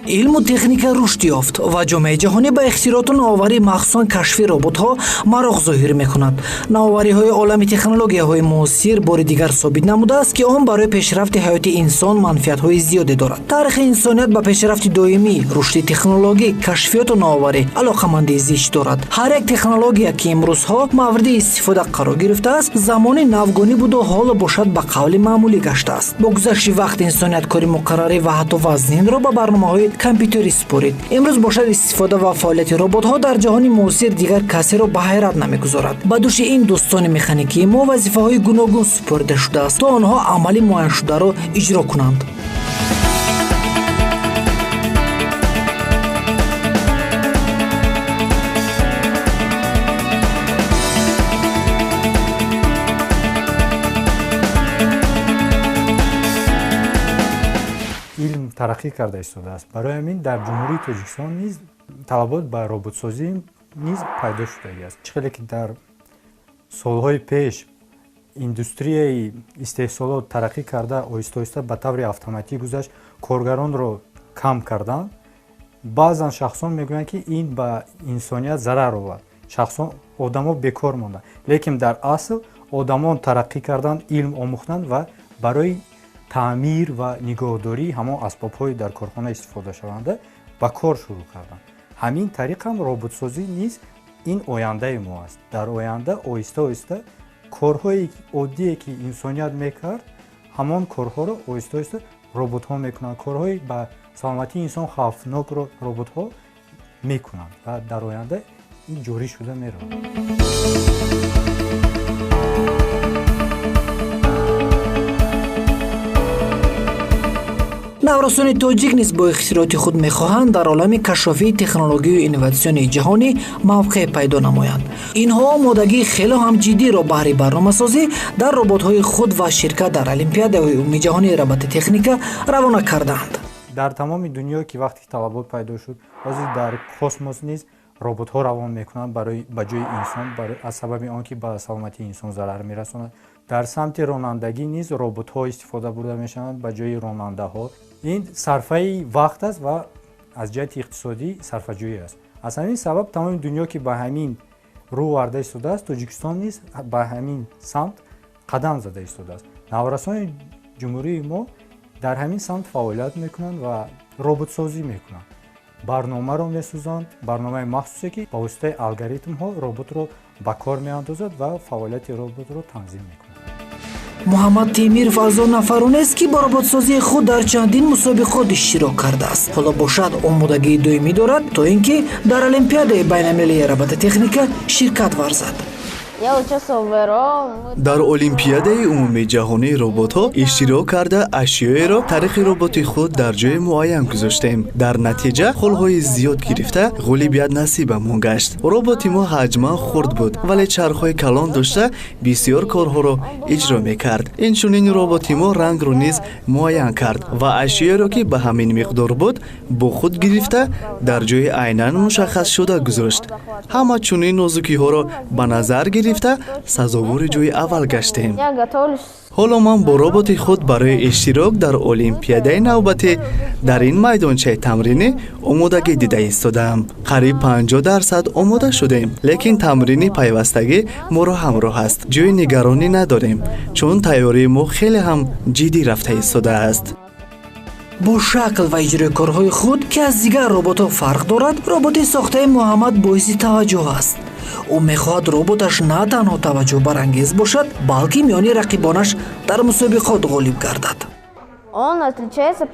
Илму техника рушд ёфт ва ҷомеаи ҷаҳонӣ ба ихтирооту навоварӣ, махсусан кашфи роботҳо, мароқ зоҳир мекунад. Навовариҳои олами технологияҳои муосир бори дигар собит намудааст, ки он барои пешрафти ҳаёти инсон манфиатҳои зиёде дорад. Таърихи инсоният ба пешрафти доимӣ, рушди технологӣ, кашфиёту навоварӣ алоқамандии зич дорад. Ҳар як технология, ки имрӯзҳо мавриди истифода қарор гирифтааст, замони навгонӣ буду ҳоло бошад, ба қавли маъмулӣ гаштааст. Бо гузашти вақт инсоният кори муқаррарӣ ва ҳатто вазнинро ба барномаҳои компютерӣ супорид. Имрӯз бошад, истифода ва фаъолияти роботҳо дар ҷаҳони муосир дигар касеро ба ҳайрат намегузорад. Ба дӯши ин дӯстони механикии мо вазифаҳои гуногун супорида шудааст, то онҳо амали муайяншударо иҷро кунанд. Илм тараққӣ карда истодааст. Барои ҳамин дар Ҷумҳурии Тоҷикистон низ талабот ба роботсозӣ низ пайдо шудагиаст. Чӣ хеле ки дар солҳои пеш индустрияи истеҳсолот тараққӣ карда, оҳиста оҳиста ба таври автоматӣ гузашт, коргаронро кам карданд. Баъзан шахсон мегӯянд, ки ин ба инсоният зарар овард, шахсон, одамо бекор монданд. Лекин дар асл одамон тараққӣ карданд, илм омӯхтанд ва барои таъмир ва нигоҳдории ҳамон асбобҳои дар корхона истифодашаванда ба кор шурӯъ карданд. Ҳамин тариқ ҳам роботсозӣ низ ин ояндаи мо аст. Дар оянда оҳиста оҳиста корҳои оддие, ки инсоният мекард, ҳамон корҳоро оҳиста оҳиста роботҳо мекунанд. Корҳои ба саломатии инсон хавфнокро роботҳо мекунанд ва дар оянда ин ҷорӣ шуда меравад. Наврасони тоҷик низ бо ихтироти худ мехоҳанд дар олами кашшофии технологию инноватсионии ҷаҳонӣ мавқеъ пайдо намоянд. Инҳо омодагии хело ҳам ҷиддиро баҳри барномасозӣ дар роботҳои худ ва ширкат дар олимпиадаҳои умумиҷаҳонии робототехника равона кардаанд. Дар тамоми дунё ки вақте ки талабот пайдо шуд, ҳозир дар космос низ роботҳо равон мекунанд барои ба ҷои инсон, аз сабаби он ки ба саломатии инсон зарар мерасонад. Дар самти ронандагӣ низ роботҳо истифода бурда мешаванд ба ҷои ронандаҳо. Ин сарфаи вақт аст ва аз ҷиҳати иқтисодӣ сарфаҷӯӣ аст. Аз ҳамин сабаб тамоми дунё ки ба ҳамин рӯ оварда истодааст, Тоҷикистон низ ба ҳамин самт қадам зада истодааст. Наврасони ҷумҳурии мо дар ҳамин самт фаъолият мекунанд ва роботсозӣ мекунанд, барномаро месозанд, барномаи махсусе, ки ба воситаи алгоритмҳо роботро ба кор меандозад ва фаъолияти роботро танзим мекунад. Муҳаммад Темиров аз он нафаронест, ки бо роботсозии худ дар чандин мусобиқот иштирок кардааст. Ҳоло бошад, омодагии доимӣ дорад, то ин ки дар олимпиадаи байналмилалии робототехника ширкат варзад. Дар олимпиадаи умумиҷаҳонии роботҳо иштирок карда, ашёеро тариқи роботи худ дар ҷои муайян гузоштем. Дар натиҷа холҳои зиёд гирифта, ғолибият насибамон гашт. Роботи мо ҳаҷман хурд буд, вале чархҳои калон дошта, бисёр корҳоро иҷро мекард. Инчунин роботи мо рангро низ муайян кард ва ашёеро, ки ба ҳамин миқдор буд, бо худ гирифта, дар ҷои айнан мушаххасшуда гузошт. Ҳама чунин нозукиҳоро ба назар гирифта, сазовори ҷои аввал гаштем. Ҳоло ман бо роботи худ барои иштирок дар олимпиадаи навбатӣ дар ин майдончаи тамринӣ омодагӣ дида истодаам. Қариб 50% омода шудем, лекин тамрини пайвастагӣ моро ҳамроҳ аст. Ҷои нигаронӣ надорем, чун тайёрии мо хеле ҳам ҷиддӣ рафта истодааст. Бо шакл ва иҷрои корҳои худ, ки аз дигар роботҳо фарқ дорад, роботи сохтаи Муҳаммад боиси таваҷҷӯҳ аст. Ӯ мехоҳад роботаш на танҳо таваҷҷӯҳбарангез бошад, балки миёни рақибонаш дар мусобиқот ғолиб гардад. Он отличается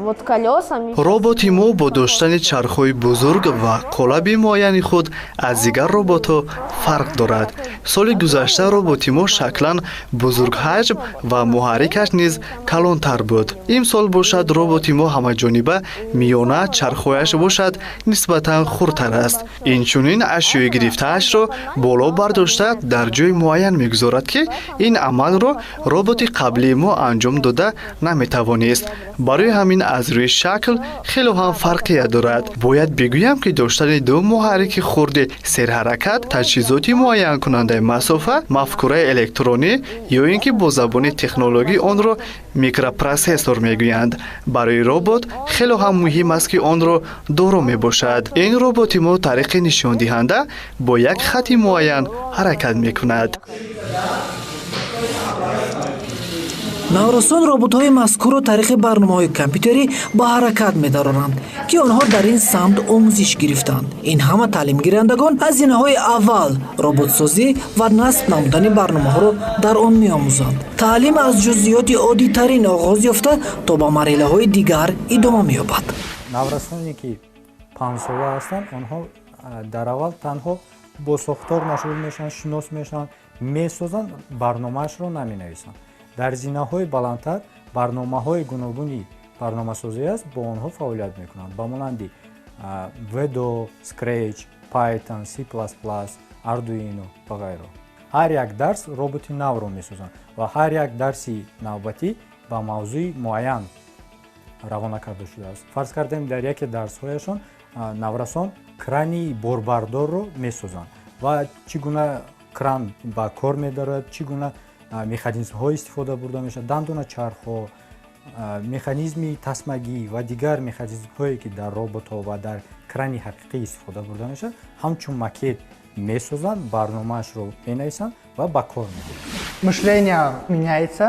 вот колесами. Роботи мо бо доштани чархҳои бузург ва қолаби муайяни худ аз дигар роботҳо фарқ дорад. Соли гузашта роботи мо шаклан бузургҳаҷм ва муҳаррикаш низ калонтар буд. Имсол бошад, роботи мо ҳамаҷониба миёна, чархҳояш бошад, нисбатан хурдтар аст. Инчунин ашёи гирифтаашро боло бардошта, дар ҷои муайян мегузорад, ки ин амалро роботи қаблии мо анҷом дода. наметавонист. Барои ҳамин аз рӯи шакл хело ҳам фарқият дорад. Бояд бигӯям, ки доштани ду муҳаррики хурди серҳаракат, таҷҳизоти муайянкунандаи масофа, мафкураи электронӣ ё ин ки бо забони технологӣ онро микропросессор мегӯянд, барои робот хело ҳам муҳим аст, ки онро доро мебошад. Ин роботи мо тариқи нишондиҳанда бо як хати муайян ҳаракат мекунад. Наврасон роботҳои мазкурро тариқи барномаҳои компютерӣ ба ҳаракат медароранд, ки онҳо дар ин самт омӯзиш гирифтанд. Ин ҳама таълимгирандагон аз зинаҳои аввал роботсозӣ ва насб намудани барномаҳоро дар он меомӯзанд. Таълим аз ҷузъиёти оддитарин оғоз ёфта, то ба марҳилаҳои дигар идома меёбад. Наврасоне ки 5-сола ҳастанд, онҳо дар аввал танҳо бо сохтор машғул мешаванд, шинос мешаванд, месозанд, барномаашро наменависанд. Дар зинаҳои баландтар барномаҳои гуногуни барномасозӣ аст, бо онҳо фаъолият мекунанд, ба монанди Wedo, Scratch, Python, C++, Arduino ва ғайро. Ҳар як дарс роботи навро месозанд ва ҳар як дарси навбатӣ ба мавзӯи муайян равона карда шудааст. Фарз кардем, дар яке дарсҳояшон наврасон крани борбардорро месозанд ва чӣ гуна кран ба кор медарад, чӣ гуна механизмҳо истифода бурда мешавад, дандона чархҳо, механизми тасмагӣ ва дигар механизмҳое, ки дар роботҳо ва дар крани ҳақиқӣ истифода бурда мешавад, ҳамчун макет месозанд, барномаашро менависанд ва ба кор мегиранд. Мышление меняется.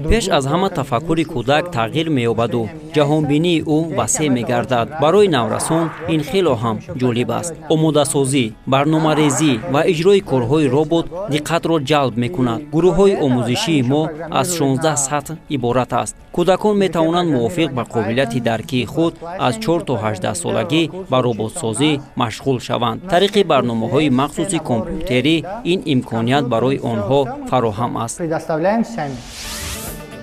Пеш аз ҳама тафаккури кӯдак тағйир меёбаду ҷаҳонбинии ӯ васеъ мегардад. Барои наврасон ин хело ҳам ҷолиб аст. Омодасозӣ, барномарезӣ ва иҷрои корҳои робот диққатро ҷалб мекунад. Гурӯҳҳои омӯзишии мо аз 16 сатҳ иборат аст. Кӯдакон метавонанд мувофиқ ба қобилияти даркии худ аз 4 то 18 солагӣ ба роботсозӣ машғул шаванд. Тариқи барномаҳои махсуси компютерӣ ин имконият барои онҳо фароҳам аст. Предоставляем сами.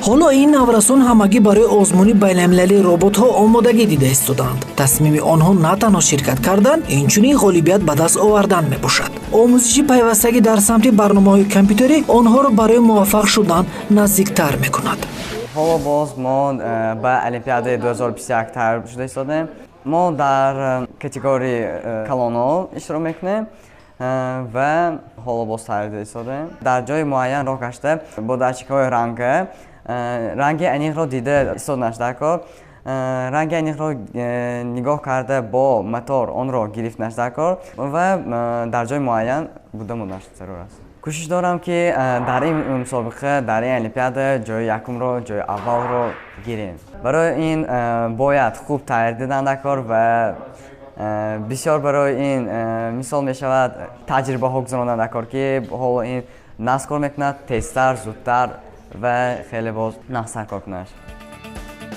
Ҳоло ин наврасон ҳамагӣ барои озмуни байналмилалии роботҳо омодагӣ дида истодаанд. Тасмими онҳо на танҳо ширкат кардан, инчунин ғолибият ба даст овардан мебошад. Омӯзиши пайвастагӣ дар самти барномаҳои компютерӣ онҳоро барои муваффақ шудан наздиктар мекунад. Ҳоло боз мо ба Олимпиадаи 2021 тайёр шуда истодаем. Мо дар категорияи калонҳо иштирок мекунем ва ҳоло боз тайёр дида истодаем. Дар ҷои муайян роҳ гашта, бо датчикҳои ранга ранги аниқро дида истоданаш дар кор, ранги аниқро нигоҳ карда, бо мотор онро гирифтанаш дар кор ва дар ҷои муайян буда монданаш зарур аст. Кӯшиш дорам, ки дар ин мусобиқа, дар ин олимпиада ҷои якумро, ҷои аввалро гирем. Барои ин бояд хуб тайёр дидан дар кор ва бисёр барои ин мисол мешавад таҷрибаҳо гузарондан дар кор, ки ҳоло ин нағз кор мекунад, тезтар, зудтар ва хеле боз нағзтар кор кунад.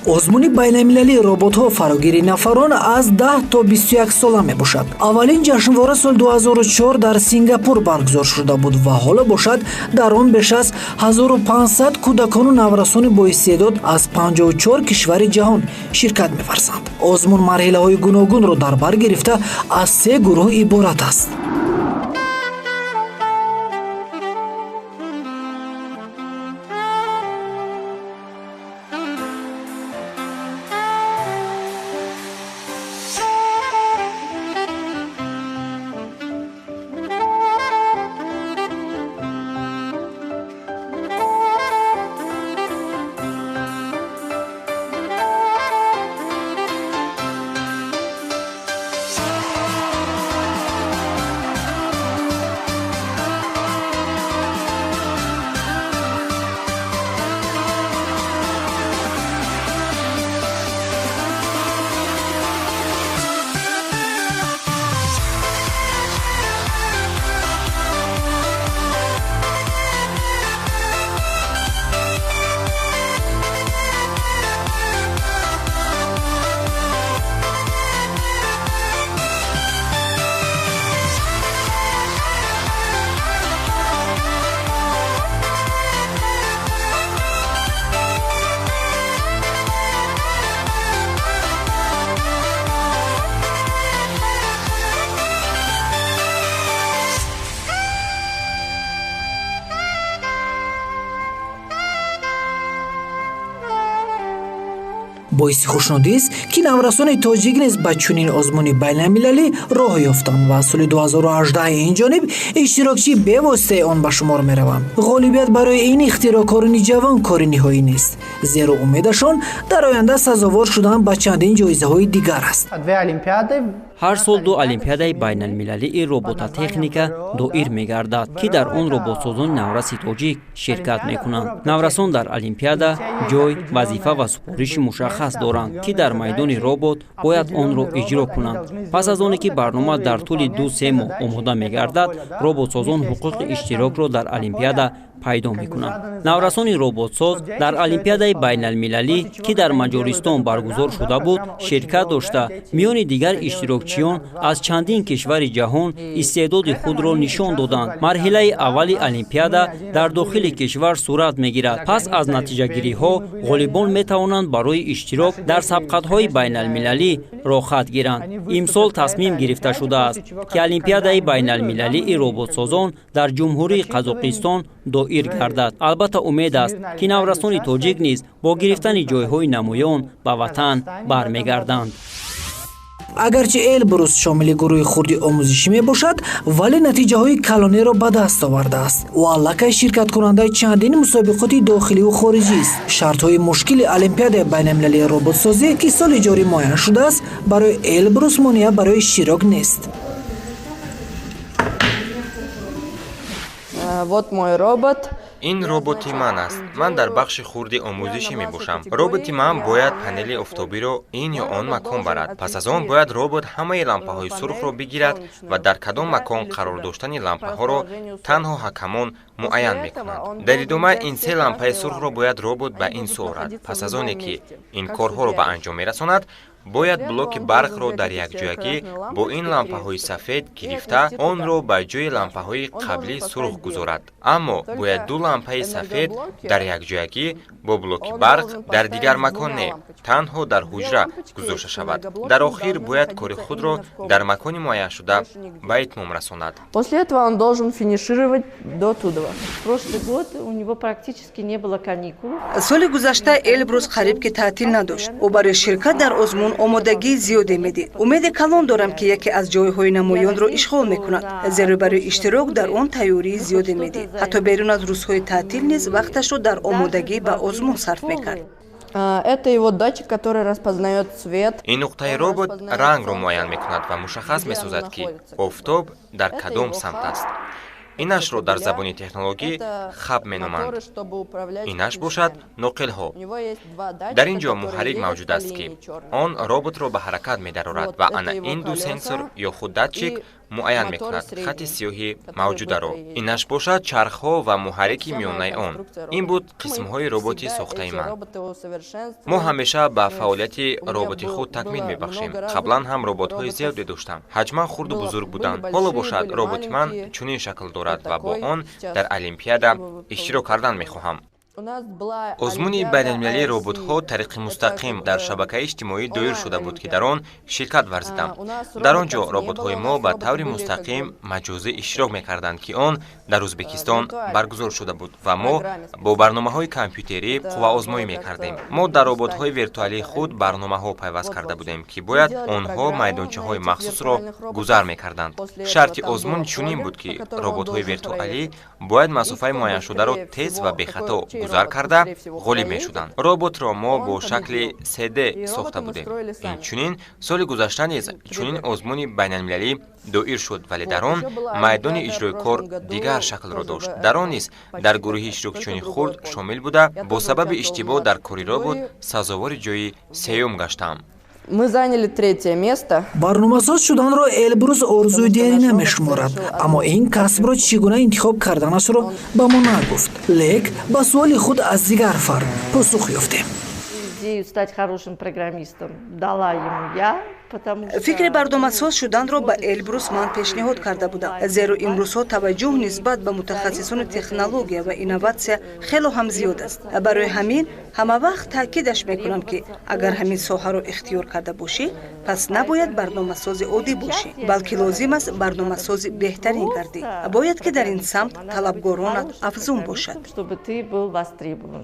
Озмуни байналмилалии роботҳо фарогири нафарон аз 10 то 21 сола мебошад. Аввалин ҷашнвора соли 2004 дар Сингапур баргузор шуда буд ва ҳоло бошад, дар он беш аз 1500 кӯдакону наврасони боистеъдод аз 54 кишвари ҷаҳон ширкат меварзанд. Озмун марҳилаҳои гуногунро дар бар гирифта, аз се гурӯҳ иборат аст. Боиси хушнудист, ки наврасони тоҷик низ ба чунин озмуни байналмилалӣ роҳ ёфтанд ва соли 2018 ин ҷониб иштирокчии бевоситаи он ба шумор мераванд. Ғолибият барои ин ихтироъкорони ҷавон кори ниҳоӣ нест, зеро умедашон дар оянда сазовор шудан ба чандин ҷоизаҳои дигар аст. Ҳар сол ду олимпиадаи байналмилалии робототехника доир мегардад, ки дар он роботсозони навраси тоҷик ширкат мекунанд. Наврасон дар олимпиада ҷой, вазифа ва супориши мушаххас доранд, ки дар майдони робот бояд онро иҷро кунанд. Пас аз оне ки барнома дар тӯли 2-3 моҳ омода мегардад, роботсозон ҳуқуқи иштирокро дар олимпиада пайдо мекунанд. Наврасони роботсоз дар олимпиадаи байналмилалӣ, ки дар Маҷористон баргузор шуда буд, ширкат дошта, миёни дигар иштирокчиён аз чандин кишвари ҷаҳон истеъдоди худро нишон доданд. Марҳилаи аввали олимпиада дар дохили кишвар сурат мегирад. Пас аз натиҷагириҳо ғолибон метавонанд барои иштирок дар сабқатҳои байналмилалӣ роҳхат гиранд. Имсол тасмим гирифта шудааст, ки олимпиадаи байналмилалии роботсозон дар Ҷумҳурии Қазоқистон доир гардад. Албатта, умед аст, ки наврасони тоҷик низ бо гирифтани ҷойҳои намоён ба ватан бармегарданд. Агарчи Элбрус шомили гурӯҳи хурди омӯзишӣ мебошад, вале натиҷаҳои калонеро ба даст овардааст. Ӯ аллакай ширкаткунандаи чандин мусобиқоти дохиливу хориҷист. Шартҳои мушкили олимпиадаи байналмилалии роботсозӣ, ки соли ҷорӣ муайян шудааст, барои Элбрус монеа барои иштирок нест. Вот мой робот. Ин роботи ман аст. Ман дар бахши хурди омӯзишӣ мебошам. Роботи ман бояд панели офтобиро ин ё он макон барад. Пас аз он бояд робот ҳамаи лампаҳои сурхро бигирад ва дар кадом макон қарор доштани лампаҳоро танҳо ҳакамон муайян мекунанд. Дар идома ин се лампаи сурхро бояд робот ба ин сӯ орад. Пас аз оне ки ин корҳоро ба анҷом мерасонад, бояд блоки барқро дар якҷоягӣ бо ин лампаҳои сафед гирифта, онро ба ҷои лампаҳои қаблӣ сурх гузорад. Аммо бояд ду лампаи сафед дар якҷоягӣ бо блоки барқ дар дигар макон не, танҳо дар ҳуҷра гузошта шавад. Дар охир бояд кори худро дар макони муайяншуда ба итмом расонад. После этого он должен финишировать до туда. Прошлый год у него практически не было каникул. Соли гузашта Элбрус қариб ки таътил надошт. Ӯ барои ширкат дар озмун омодагии зиёде медид. Умеди калон дорам, ки яке аз ҷойҳои намоёнро ишғол мекунад, зеро барои иштирок дар он тайёрии зиёде медид. Ҳатто берун аз рӯзҳои таътил низ вақташро дар омодагӣ ба озмун сарф мекард. Это его датчик, который распознает цвет. Ин нуқтаи робот рангро муайян мекунад ва мушаххас месозад, ки офтоб дар кадом самт аст. Инашро дар забони технологӣ хаб меноманд. Инаш бошад ноқилҳо. Дар ин ҷо муҳаррик мавҷуд аст, ки он роботро ба ҳаракат медарорад ва ана ин ду сенсор ё худ датчик муайян мекунад хати сиёҳи мавҷударо. Инаш бошад чархҳо ва муҳаррики миёнаи он. Ин буд қисмҳои роботи сохтаи ман. Мо ҳамеша ба фаъолияти роботи худ такмил мебахшем. Қаблан ҳам роботҳои зиёде доштам. Ҳаҷман хурду бузург буданд. Ҳоло бошад роботи ман чунин шакл дорад ва бо он дар олимпиада иштирок кардан мехоҳам. Озмуни байналмилалии роботҳо тариқи мустақим дар шабакаи иҷтимоӣ доир шуда буд, ки дар он ширкат варзидам. Дар он ҷо роботҳои мо ба таври мустақим маҷозӣ иштирок мекарданд, ки он дар Ӯзбекистон баргузор шуда буд ва мо бо барномаҳои компютерӣ қувваозмоӣ мекардем. Мо дар роботҳои виртуалии худ барномаҳо пайваст карда будем, ки бояд онҳо майдончаҳои махсусро гузар мекарданд. Шарти озмун чунин буд, ки роботҳои виртуалӣ бояд масофаи муайяншударо тез ва бехато гузар карда ғолиб мешуданд. Роботро мо бо шакли 3D сохта будем. Инчунин соли гузашта низ чунин озмуни байналмилалӣ доир шуд, вале дар он майдони иҷрои кор дигар шаклро дошт. Дар он низ дар гурӯҳи иштирокчиёни хурд шомил буда, бо сабаби иштибоҳ дар кори робот сазовори ҷои сеюм гаштам. Мы заняли третье место. Барномасоз шуданро Элбрус орзуи дерӣ намешуморад, аммо ин касбро чӣ гуна интихоб карданашро ба мо нагуфт. Лек ба суоли худ аз дигар фард посух ёфтем. Идею стать хорошим программистом дала ему я. Фикри барномасоз шуданро ба Элбрус ман пешниҳод карда будам, зеро имрӯзҳо таваҷҷӯҳ нисбат ба мутахассисони технология ва инноватсия хело ҳам зиёд аст. Барои ҳамин ҳама вақт таъкидаш мекунам, ки агар ҳамин соҳаро ихтиёр карда бошӣ, пас набояд барномасози оддӣ бошӣ, балки лозим аст барномасози беҳтарин гардӣ. Бояд ки дар ин самт талабгоронат афзун бошад. Чтобы ты был востребован.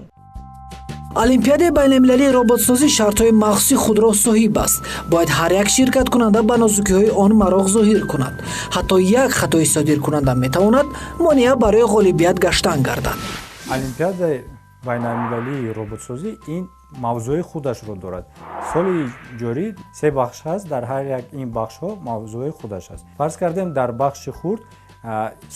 Олимпиадаи байналмилалии роботсозӣ шартҳои махсуси худро соҳиб аст. Бояд ҳар як ширкаткунанда ба нозукиҳои он мароқ зоҳир кунад. Ҳатто як хатои содиркунанда метавонад монеа барои ғолибият гаштан гардад. Олимпиадаи байналмилалии роботсозӣ ин мавзӯи худашро дорад. Соли ҷорӣ се бахш ҳаст, дар ҳар як ин бахшҳо мавзӯи худаш аст. Фарз кардем, дар бахши хурд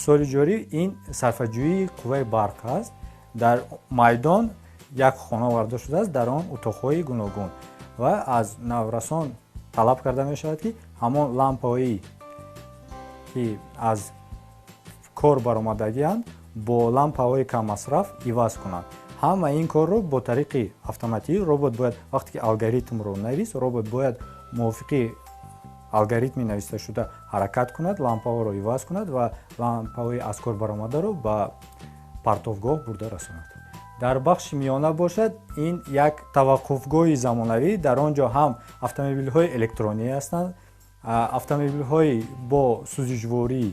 соли ҷорӣ ин сарфаҷӯии қувваи барқ аст. Дар майдон як хона оварда шудааст, дар он утоқҳои гуногун ва аз наврасон талаб карда мешавад, ки ҳамон лампаҳое ки аз кор баромадагианд, бо лампаҳои каммасраф иваз кунанд. Ҳама ин корро бо тариқи автоматӣ робот бояд, вақте ки алгоритмро навис, робот бояд мувофиқи алгоритми нависташуда ҳаракат кунад, лампаҳоро иваз кунад ва лампаҳои аз кор баромадаро ба партовгоҳ бурда расонад. Дар бахши миёна бошад, ин як таваққуфгоҳи замонавӣ. Дар он ҷо ҳам автомобилҳои электронӣ ҳастанд, автомобилҳои бо сӯзишворӣ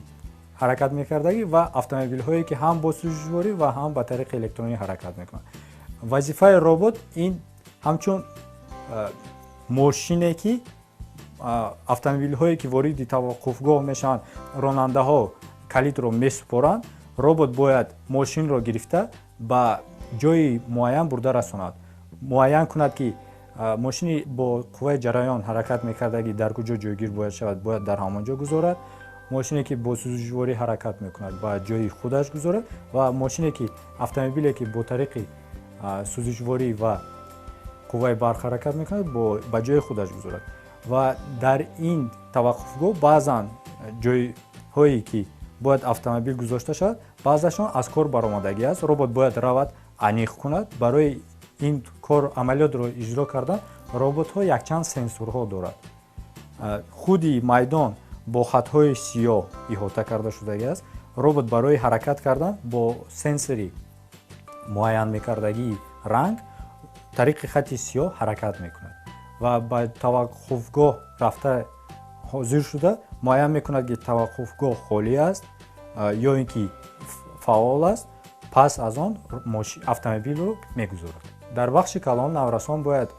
ҳаракат мекардагӣ ва автомобилҳое ки ҳам бо сӯзишворӣ ва ҳам ба тариқи электронӣ ҳаракат мекунанд. Вазифаи робот ин ҳамчун мошине ки автомобилҳое ки вориди таваққуфгоҳ мешаванд, ронандаҳо калидро месупоранд, робот бояд мошинро гирифта ба ҷои муайян бурда расонад, муайян кунад ки мошини бо қувваи ҷараён ҳаракат мекардагӣ дар куҷо ҷойгир бояд шавад, бояд дар ҳамон ҷо гузорад. Мошине ки бо сӯзишворӣ ҳаракат мекунад, ба ҷои худаш гузорад ва мошине ки автомобиле ки бо тариқи сӯзишворӣ ва қувваи барқ ҳаракат мекунад, ба ҷои худаш гузорад. Ва дар ин таваққуфгоҳ баъзан ҷойҳое ки бояд автомобил гузошта шавад, баъзашон аз кор баромадагӣ аст. Робот бояд равад, аниқ кунад. Барои ин кор амалиётро иҷро кардан роботҳо якчанд сенсорҳо дорад. Худи майдон бо хатҳои сиёҳ иҳота карда шудагӣ аст. Робот барои ҳаракат кардан бо сенсори муайян мекардагии ранг тариқи хати сиёҳ ҳаракат мекунад ва ба таваққуфгоҳ рафта ҳозир шуда муайян мекунад, ки таваққуфгоҳ холӣ аст ё ин ки фаъол аст. Пас аз он автомобилро мегузорад. Дар бахши калон наврасон бояд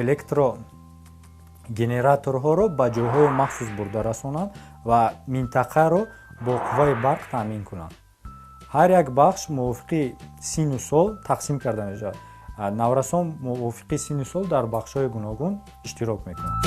электрогенераторҳоро ба ҷойҳои махсус бурда расонанд ва минтақаро бо қувваи барқ таъмин кунанд. Ҳар як бахш мувофиқи синну сол тақсим карда мешавад. Наврасон мувофиқи синну сол дар бахшҳои гуногун иштирок мекунанд.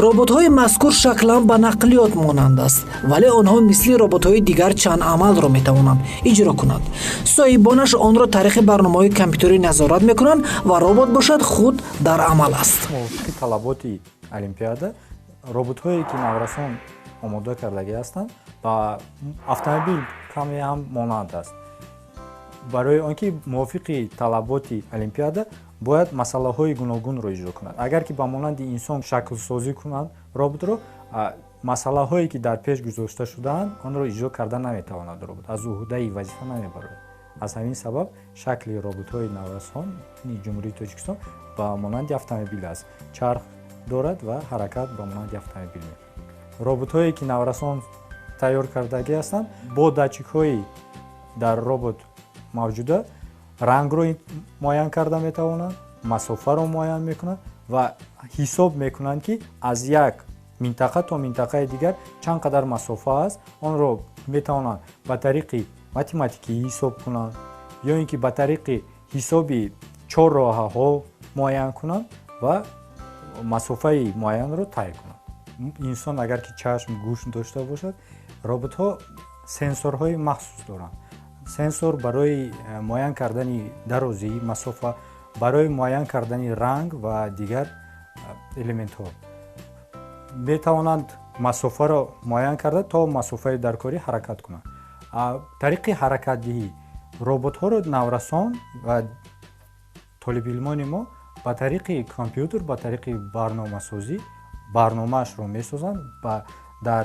Роботҳои мазкур шаклан ба нақлиёт монанд аст, вале онҳо мисли роботҳои дигар чанд амалро метавонанд иҷро кунанд. Соҳибонаш онро тариқи барномаҳои компютерӣ назорат мекунанд ва робот бошад худ дар амал аст. Мувофиқи талаботи олимпиада роботҳое ки наврасон омода кардагӣ ҳастанд, ба автомобил каме ҳам монанд аст. Барои он ки мувофиқи талаботи олимпиада бояд масъалаҳои гуногунро иҷро кунад. Агар ки ба монанди инсон шаклсозӣ кунанд роботро, масъалаҳое ки дар пеш гузошта шудаанд, онро иҷро карда наметавонад робот, аз уҳдаи вазифа намебарояд. Аз ҳамин сабаб шакли роботҳои наврасони Ҷумҳурии Тоҷикистон ба монанди автомобил аст, чарх дорад ва ҳаракат ба монанди автомобил мекунад. Роботҳое ки наврасон тайёр кардагӣ ҳастанд, бо датчикҳои дар робот мавҷуда рангро муайян карда метавонанд, масофаро муайян мекунанд ва ҳисоб мекунанд, ки аз як минтақа то минтақаи дигар чанд қадар масофа аст. Онро метавонанд ба тариқи математикӣ ҳисоб кунанд ё ин ки ба тариқи ҳисоби чорроҳаҳо муайян кунанд ва масофаи муайянро тай кунанд. Инсон агар ки чашм, гӯш дошта бошад, роботҳо сенсорҳои махсус доранд. Сенсор барои муайян кардани дарозӣ, масофа, барои муайян кардани ранг ва дигар элементҳо. Метавонанд масофаро муайян карда то масофаи даркорӣ ҳаракат кунанд. Тариқи ҳаракатдиҳӣ роботҳоро наврасон ва толибилмони мо ба тариқи компютер, ба тариқи барномасозӣ барномаашро месозанд, дар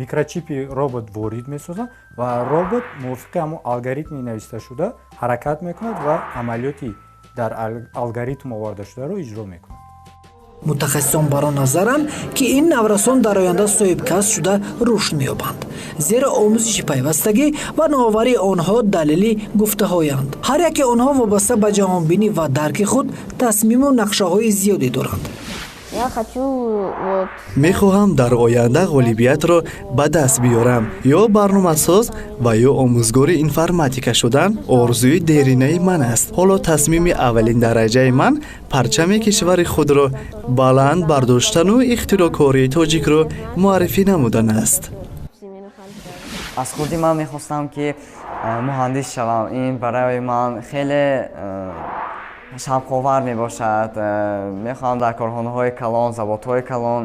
микрочипи робот ворид месозанд ва робот мувофиқи ҳамон алгоритми нависташуда ҳаракат мекунад ва амалиёти дар алгоритм овардашударо иҷро мекунад. Мутахассисон бар он назаранд, ки ин наврасон дар оянда соҳибкасб шуда рушд меёбанд, зеро омӯзиши пайвастагӣ ва навоварии онҳо далели гуфтаҳоянд. Ҳар яке онҳо вобаста ба ҷаҳонбинӣ ва дарки худ тасмиму нақшаҳои зиёде доранд. Мехоҳам дар оянда ғолибиятро ба даст биёрам. Ё барномасоз ва ё омӯзгори информатика шудан орзуи деринаи ман аст. Ҳоло тасмими аввалин дараҷаи ман парчами кишвари худро баланд бардоштану ихтироъкории тоҷикро муаррифӣ намудан аст. Аз хурдӣ ман мехостам, ки муҳандис шавам. Ин барои ман хеле шавқовар мебошад. Мехоҳам дар корхонаҳои калон, заводҳои калон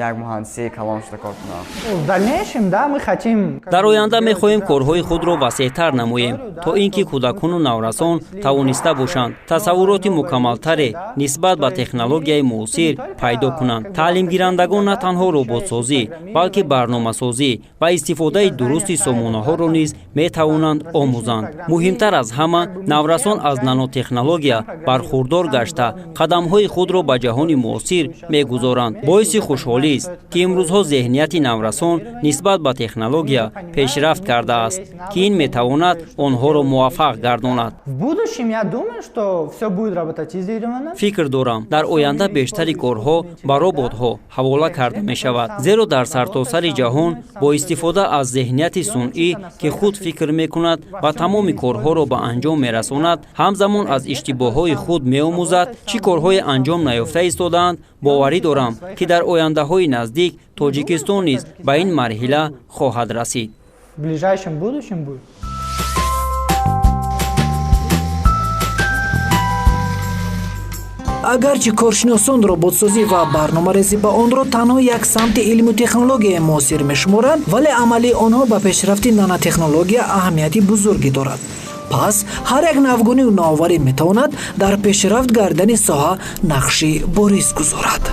як муҳандиси калон шуда кор кунам. В дальнейшем, да, мы хотим. Дар оянда мехоҳем корҳои худро васеътар намоем, то ин ки кӯдакону наврасон тавониста бошанд тасаввуроти мукаммалтаре нисбат ба технологияи муосир пайдо кунанд. Таълимгирандагон на танҳо роботсозӣ, балки барномасозӣ ва истифодаи дурусти сомонаҳоро низ метавонанд омӯзанд. Муҳимтар аз ҳама, наврасон аз нанотехнология бархурдор гашта қадамҳои худро ба ҷаҳони муосир мегузоранд. Боиси хушҳолист, ки имрӯзҳо зеҳнияти наврасон нисбат ба технология пешрафт кардааст, ки ин метавонад онҳоро муваффақ гардонад. В будущем, я думаю, что всё будет роботизировано. Фикр дорам, дар оянда бештари корҳо ба роботҳо ҳавола карда мешавад, зеро дар сартосари ҷаҳон бо истифода аз зеҳнияти сунъӣ, ки худ фикр мекунад ва тамоми корҳоро ба анҷом мерасонад, ҳамзамон аз иштибоҳҳои худ меомӯзад, чӣ корҳое анҷом наёфта истодаанд. Боварӣ дорам, ки дар ояндаҳои наздик Тоҷикистон низ ба ин марҳила хоҳад расид. В ближайшем будущем будет. Агарчи коршиносон роботсозӣ ва барномарезӣ ба онро танҳо як самти илму технологияи муосир мешуморанд, вале амалии онҳо ба пешрафти нанотехнология аҳамияти бузургӣ дорад. Пас ҳар як навгонию навоварӣ метавонад дар пешрафт гардани соҳа нақши бориз гузорад.